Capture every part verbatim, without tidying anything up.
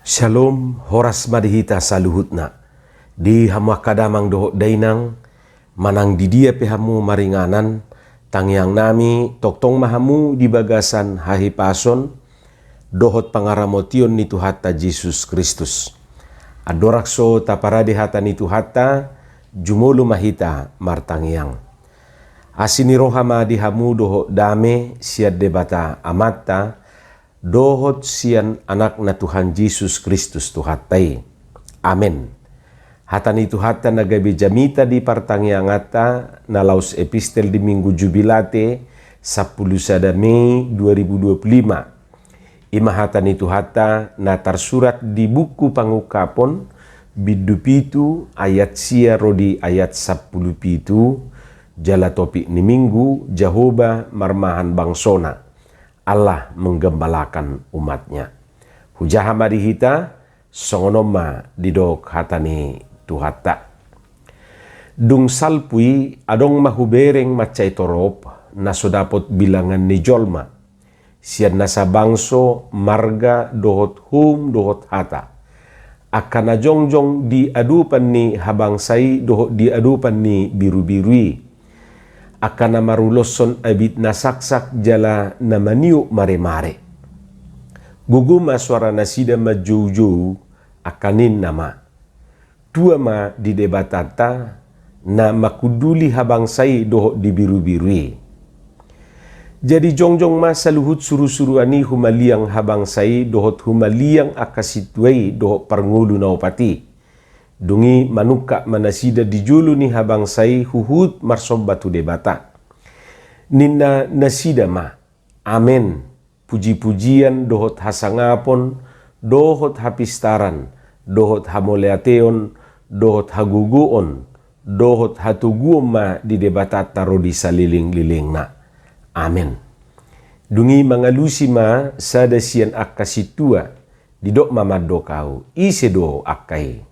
Syalom, horas ma di hita saluhutna. Di hamu angka damang dohot dainang, manang di dia pe hamu maringanan, tangiang nami tongtong ma hamu di bagasan hahipason dohot pangaramotion ni Tuhanta Jesus Kristus. Andorang so taparade hata ni Tuhanta, jumolo ma hita martangiang. Asi ni roha ma di hamu dohot dame sian Debata Amanta, dohot sian Anakna Tuhan Jesus Kristus Tuhanta i. Amen. Hata ni Tuhanta na gabe jamita di partangianganta na laos epistel di Minggu Jubilate sampulu sada Mei dua ribu dua puluh lima. I ma hata ni Tuhanta na tarsurat di buku Pangungkapon, bindu pitu, ayat sia ro di ayat sampulu pitu, jala topik ni Minggu, Jahowa marmahan bangsona. Allah menggembalakan umatnya. Hujaha ma di hita, songon on ma didok hata ni Tuhanta. Dung salpu i adong ma hubereng mansai torop, na so dapot bilangan ni jolma, sian nasa bangso, marga, dohot hum, dohot hata. Angka na jongjong di adopan ni habangsa i dohot di adopan ni birubiru i. Angka na maruloshon abit na saksak jala na maniop maremare. Gogo ma soara nasida manjoujou, angka ninna ma: Tua ma di Debatanta, na mangkunduli habangsa i dohot di birubiru i. Jadi jongjong ma saluhut surusuruan i humaliang habangsa i dohot humaliang angka sintua i dohot parngolu na opat i. Dung i manungkap ma nasida di jolo ni habangsa i huhut marsomba tu Debata. Ninna nasida ma: Amen. Pujipujian dohot hasangapon, dohot hapistaran, dohot hamauliateon, dohot hagogoon, dohot hatoguon ma di Debatanta ro di salelenglelengna. Amen. Dung i mangalusi ma sada sian angka sintua, didok ma mandok ahu: Ise do angka i?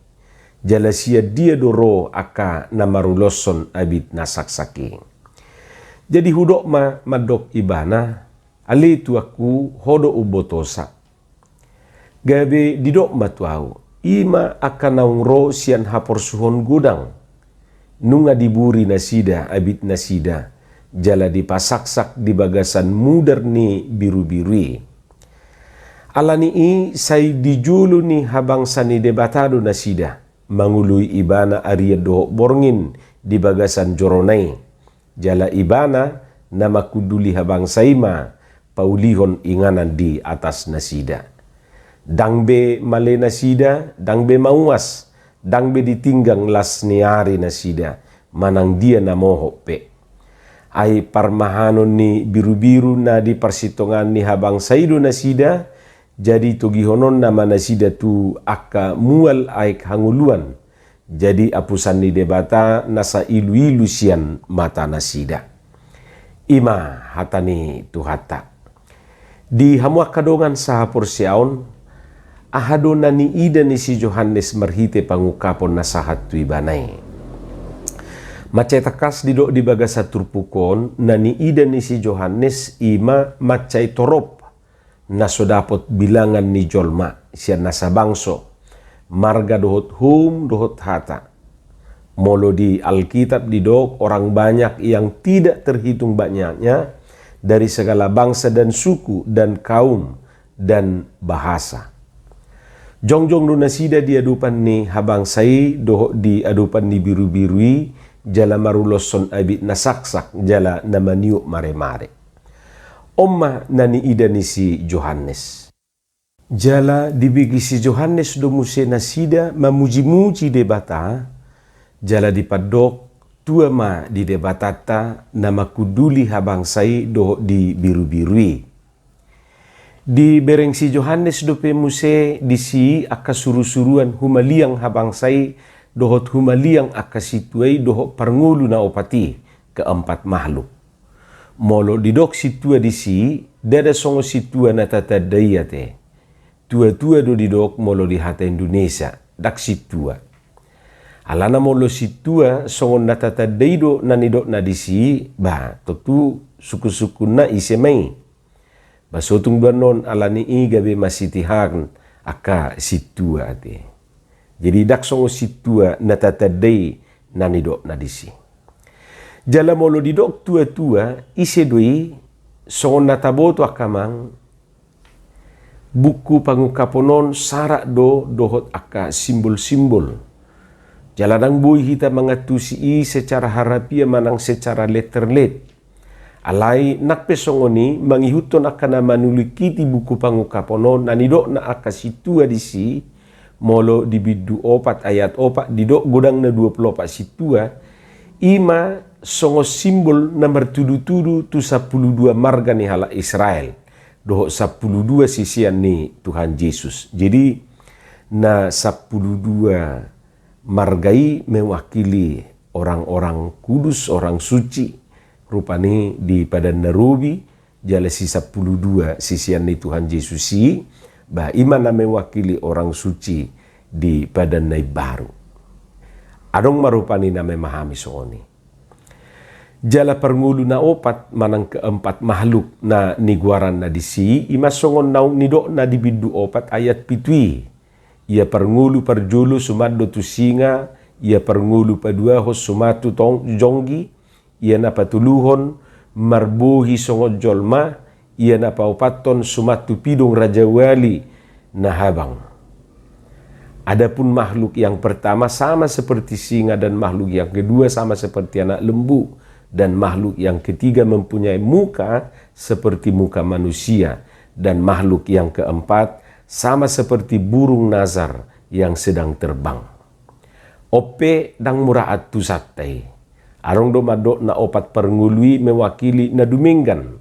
Jala sian dia do ro angka na maruloshon abit na saksak i? Jadi hudok ma mandok ibana: Ale tuanku, ho do umbotosa. Gabe didok ma tu ahu: I ma angka naung ro sian haporsuhon godang. Nunga diburi nasida abit nasida, jala dipasaksak di bagasan mudar ni birubiru i. Ala ni i sai di jolo ni habangsa ni Debata do nasida, mangoloi ibana arian dohot borngin di bagasan jorona i. Jala ibana na mangkunduli habangsa i ma paulihon inganan di atas nasida. Ndang be male nasida, ndang be mauas, ndang be ditinggang las ni ari nasida, manang dia na mohop pe. Ai parmahanon ni birubiru na di parsitongaan ni habangsa i do nasida, jadi togihononna ma nasida tu angka mual aek hangoluan. Jadi apusan ni Debata na sailuilu sian mata nasida. I ma hata ni Tuhanta. Di hamu angka dongan sahaporseaon, aha do na niida ni si Johannes marhite pangungkapon na sahat tu ibana i? Mansai tangkas didok di bagasan turpuk on, na niida ni si Johannes i ma mansai torop, na so dapot bilangan ni jolma, sian nasa bangso, marga dohot hum dohot hata. Molo di Alkitab didok orang banyak yang tidak terhitung banyaknya, dari segala bangsa dan suku dan kaum dan bahasa. Jongjong do nasida di adopan ni habangsa i dohot di adopan ni birubiru i, jala maruloshon abit na saksak jala na maniop maremare. On ma na niida ni si Johannes. Jala dibege si Johannes do muse nasida mamujimuji Debata, jala dipandok: Tua ma di Debatanta na mangkunduli habangsa i dohot di birubiru i. Dibereng si Johannes dope muse disi angka surusuruan humaliang habangsa i dohot humaliang angka sintua i dohot parngolu na opat i, keempat makhluk. Molo didok sintua disi, ndada songon sintua na tatanda i ate. Tuatua do didok molo di hata Indonesia, ndang sintua. Alana molo sintua songon na tatanda i do na nidokna disi, ba tontu sungkunsungkunna ise ma i. Ba so tung do annon, ala ni i gabe masitihaan angka sintua ate. Jadi ndang songon sintua na tatanda i na nidokna disi. Jala molo didok tua-tua, ise do i? Songon na taboto angka amang, buku Pangungkapon on syarat do dohot angka simbol-simbol. Jala ndang boi hita mangantusi i secara harafiah manang secara letter-let. Alai nang pe songon i, mangihuthon angka na manulingkiti buku Pangungkapon on, na nidokna angka sintua disi, molo di bindu opat ayat opat didok godang na dua pulu opat sintua, i ma songon simbol na martudu-tudu tu sampulu dua marga ni halak Israel dohot sampulu dua sisean ni Tuhan Jesus. Jadi, na sampulu dua marga i mewakili orang-orang kudus, orang suci, rupani di Padan na Robi, jala si sampulu dua sisean ni Tuhan Jesus i, ba i ma na mewakili orang suci di Padan na Imbaru. Adong ma rupani na memahami songon i. Jala parngolu na opat manang keempat makhluk na nigoaranna disi, i ma songon naung nidokna di bindu opat ayat pitu i. Ia parngolu parjolo suman do tu singa, ia parngolu paduahon suman tu tong-, jonggi, ia na patoluhon marbohi songon jolma, ia na paopathon suman tu pidong rajawali na habang. Adapun makhluk yang pertama sama seperti singa, dan makhluk yang kedua sama seperti anak lembu, dan makhluk yang ketiga mempunyai muka seperti muka manusia, dan makhluk yang keempat sama seperti burung nazar yang sedang terbang. On pe ndang mura antusanta i. Adong do mandok na opat parngolu i mewakili na dumenggan,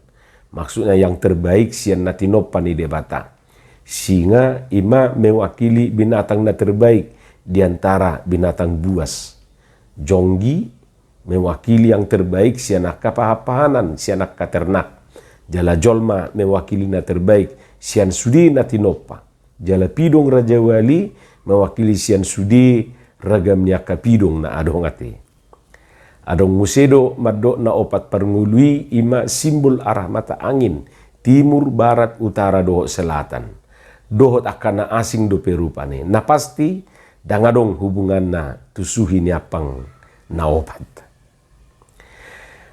maksudna yang terbaik sian na tinompa ni Debata. Singa i ma mewakili binatang na terbaik di antara binatang buas. Jonggi mewakili yang terbaik sian angka pahan-pahanan, sian angka ternak. Jala jolma mewakili na terbaik sian sude na tinompa. Jala pidong rajawali mewakili sian sude ragam ni angka pidong na adong ate. Adong muse do mandok na opat parngolu i, i ma simbol arah mata angin, timur, barat, utara dohot selatan. Dohot angka na asing dope rupani. Na pasti, ndang adong hubunganna tu suhi ni ampang na opat.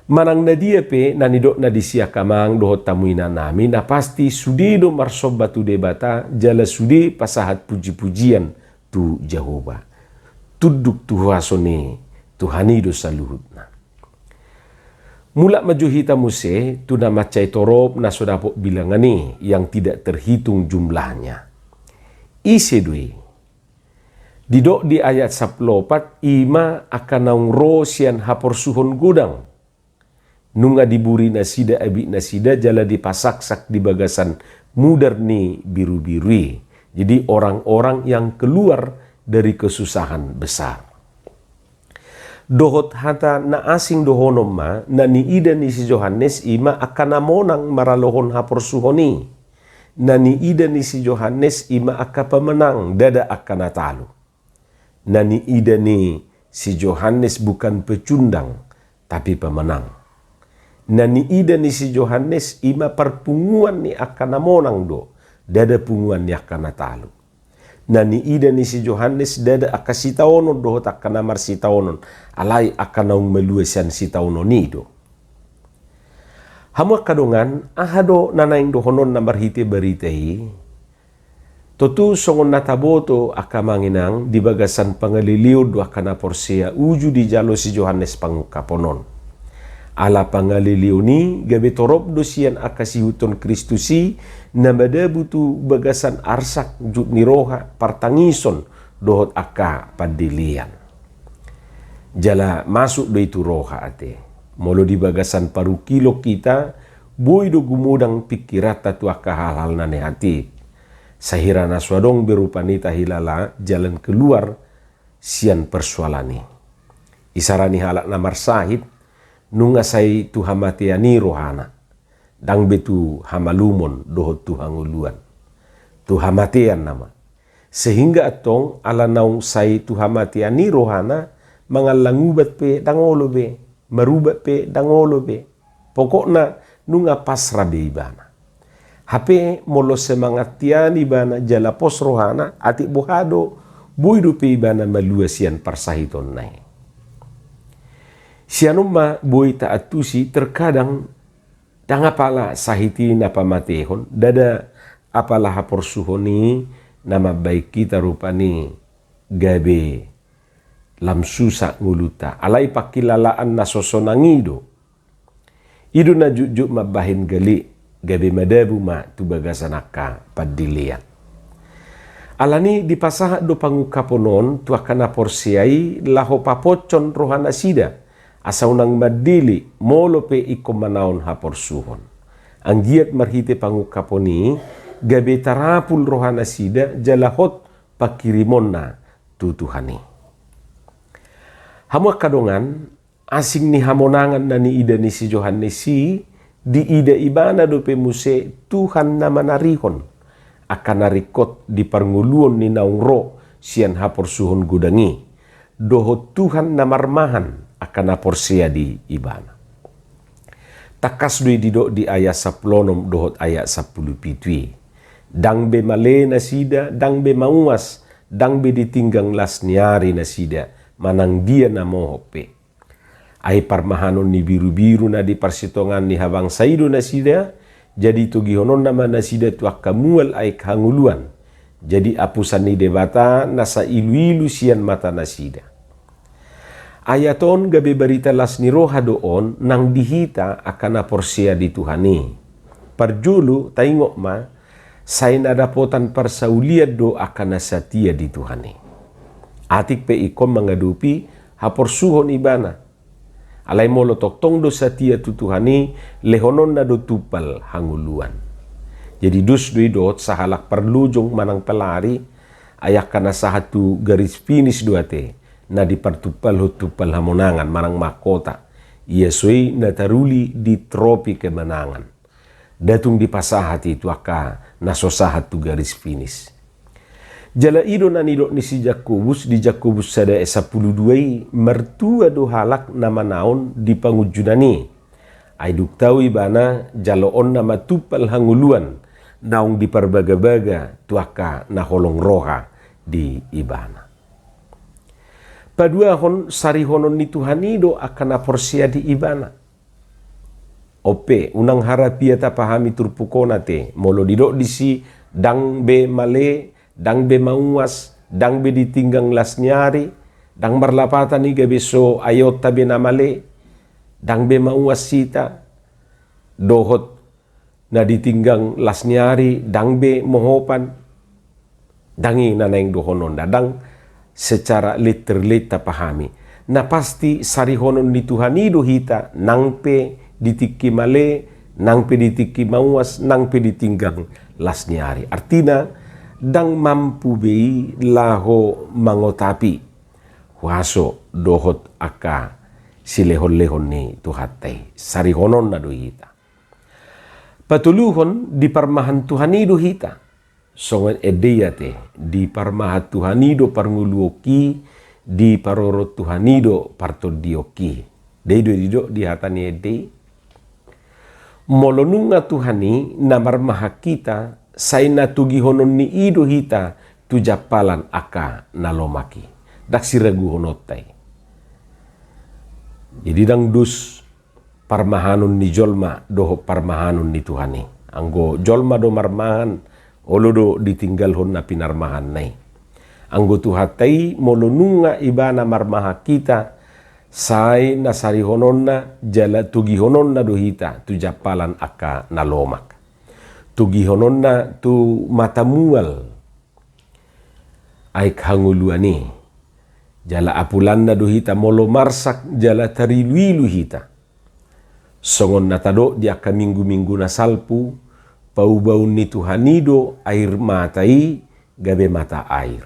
Manang na dia pe na nidokna disi angka amang dohot hamu inanami, na pasti sude do marsomba tu Debata, jala sude pasahat puji-pujian tu Jahowa. Tunduk tu huaso ni Tuhan i do saluhutna. Mulak ma jo hita muse tu na mansai torop na so dapot bilangan i, yang tidak terhitung jumlahnya. Ise do i? Didok di ayat sampulu opat, i ma angka naung ro sian haporsuhon godang. Nunga diburi nasida abit nasida jala dipasaksak di bagasan mudar ni birubiru i. Jadi orang-orang yang keluar dari kesusahan besar. Dohot hata na asing dohonon ma, na niida ni si Johannes i ma angka na monang maralohon haporsuhon i. Na niida ni si Johannes i ma angka pemenang, ndada angka na talu. Na niida ni si Johannes bukan pecundang, tapi pemenang. Na niida ni si Johannes i ma parpunguan ni angka na monang do, ndada punguan ni angka na talu. Na niida ni si Johannes ndada angka sitaonon dohot angka na marsitaonon, alai angka naung malua sian sitaonon i do. Hamu angka dongan, aha do na naeng dohononna marhite barita i? Tontu songon na taboto angka amang inang, di bagasan pangaleleon do angka na porsea uju dijalo si Johannes Pangungkapon on. Ala pangaleleon i gabe torop do sian angka siihuthon Kristus i na madabu tu bagasan arsak, jut ni roha, partangison dohot angka pandelean. Jala masuk do i tu roha ate. Molo di bagasan parungkilon hita, boi do gumodang pingkiranta tu angka hal-hal na nehatif. Sahira na so adong be rupani tahilala jalan keluar sian persoalan i. Isara ni halak na marsahit, nunga sai tu hamatean i rohana. Ndang be tu hamalumon dohot tu hangoluan. Tu hamatean nama. Sehingga antong ala naung sai tu hamatean i rohana, mangallang ubat pe ndang olo be, marubat pe ndang olo be. Pokokna nunga pasrah be ibana. Hape molo semangat tian ibana jala pos rohana, atik boha do, boi dope ibana malua sian parsahitonna i. Sian on ma boi taantusi, terkadang ndang apala sahit i na pamatehon, ndada apala haporsuhon i na mambahen hita rupani gabe lam susa ngolunta. Alai pangkilalaan na so sonang i do. I do na jotjot mambahen gale, gabe madabu ma tu bagasan angka pandelean. Alani dipasahat do pangungkapon on tu angka na porsea i laho paposhon rohanasida, asa unang mandele molo pe ingkon manaon haporsuhon. Anggiat marhite pangungkapon i, gabe tarapul rohanasida jala hot pangkirimonna tu Tuhan i. Hamu angka dongan, asing ni hamonangan na niida ni si Johannes i, diida ibana dope muse Tuhan na manarihon angka na ringkot di parngoluon ni naung ro sian haporsuhon godang i, dohot Tuhan na marmahan angka na porsea di ibana. Tangkas do i didok di ayat sampulu onom dohot ayat sampulu pitu i. Ndang be male nasida, ndang be mauas, ndang be ditinggang las ni ari nasida, manang dia na mohop pe. Ai parmahanon ni birubiru na di parsitongaan ni habangsa i do nasida, jadi togihononna ma nasida tu angka mual aek hangoluan. Jadi apusan ni Debata na sailuilu sian mata nasida. Ayat on gabe barita las ni roha do on nang di hita angka na porsea di Tuhan i. Parjolo taingot ma, sai na dapotan parsaulian do angka na satia di Tuhan i. Atik pe ingkon mangadopi haporsuhon ibana. Alai molo tongtong do satia tu Tuhan i, lehononna do tumpal hangoluan. Jadi dos do i dohot sahalak parlojong manang pelari, ai angka na sahat tu garis finish do ate, na dipartumpalhon tumpal hamonangan manang mahkota. Ia so i na taruli di tropi kemenangan. Nda tung dipasahat i tu angka na so sahat tu garis finish. Jala i do na nidok ni si Jakobus di Jakobus sada ayat sampulu dua i, martua do halak na manaon di pangunjunan i. Ai dung tau ibana, jaloonna ma tumpal hangoluan naung diparbagabaga tu angka na holong roha di ibana. Paduahon, sarihonon ni Tuhan i do angka na porsea di ibana. Onpe, unang harapia tapahami turpuk on ate, molo didok disi, ndang be male, ndang be mauas, ndang be ditinggang las ni ari, ndang marlapatan i gabe so aeonta be na male, ndang be mauas hita, dohot na ditinggang las ni ari, ndang be mohopan. Ndang i na naeng dohononda, ndang secara literally tapahami. Na pasti sarihonon ni Tuhan i do hita, nang pe di tingki male, nang pe di tingki mauas, nang pe di tinggang las ni ari. Artina, ndang mampu be i laho mangotapi huaso dohot angka silehonlehon ni Tuhanta i. Sarihononna do hita. Patoluhon, diparmahan Tuhan i do hita. Songon ende i ate, diparmahan Tuhan i do parngoluonki, diparorot Tuhan i do partondionki. Dei do didok di hata ni ende i. Molo nunga Tuhan i na marmahan hita, sai na togihonon ni i do hita tu jampalan angka na lomak i. Ndang siraguhononta i. Jadi ndang dos parmahanon ni jolma dohot parmahanon ni Tuhan i. Anggo jolma do marmahan, olo do ditinggalhon na pinarmahanna i. Anggo Tuhanta i molo nunga ibana marmahan hita, sai na sarihononna jala togihononna do hita tu jampalan angka na lomak. Togihononna tu mata mual aek hangoluan i. Jala apulanna do hita molo marsak jala tariluilu hita. Songon na tadok di angka minggu-minggu na salpu, paubaon ni Tuhan i do air mata i gabe mata air.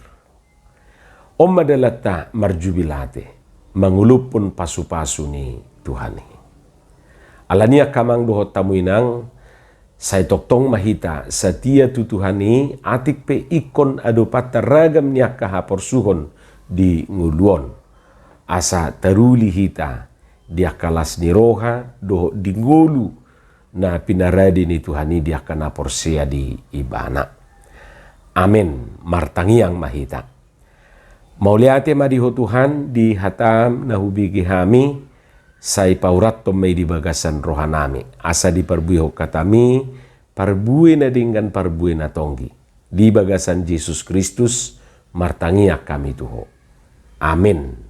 On ma dalanta marjubilate, mangolophon pasupasu ni Tuhan i. Alani angka amang dohot hamu inang, sai tongtong ma hita satia tu Tuhan i, atik pe ingkon adopanta ragam ni angka haporsuhon di ngolu on. Asa taruli hita di angka las ni roha dohot di ngolu na pinarade ni Tuhan i di angka na porsea di Ibana. Amen. Martangiang ma hita. Mauliate ma di Ho Tuhan, di hataM na hubege hami, sai paurathon ma i di bagasan rohanami, asa diparbuehon hataMi parbue na denggan, parbue na tonggi. Di bagasan Jesus Kristus martangiang hami tu Ho. Amen.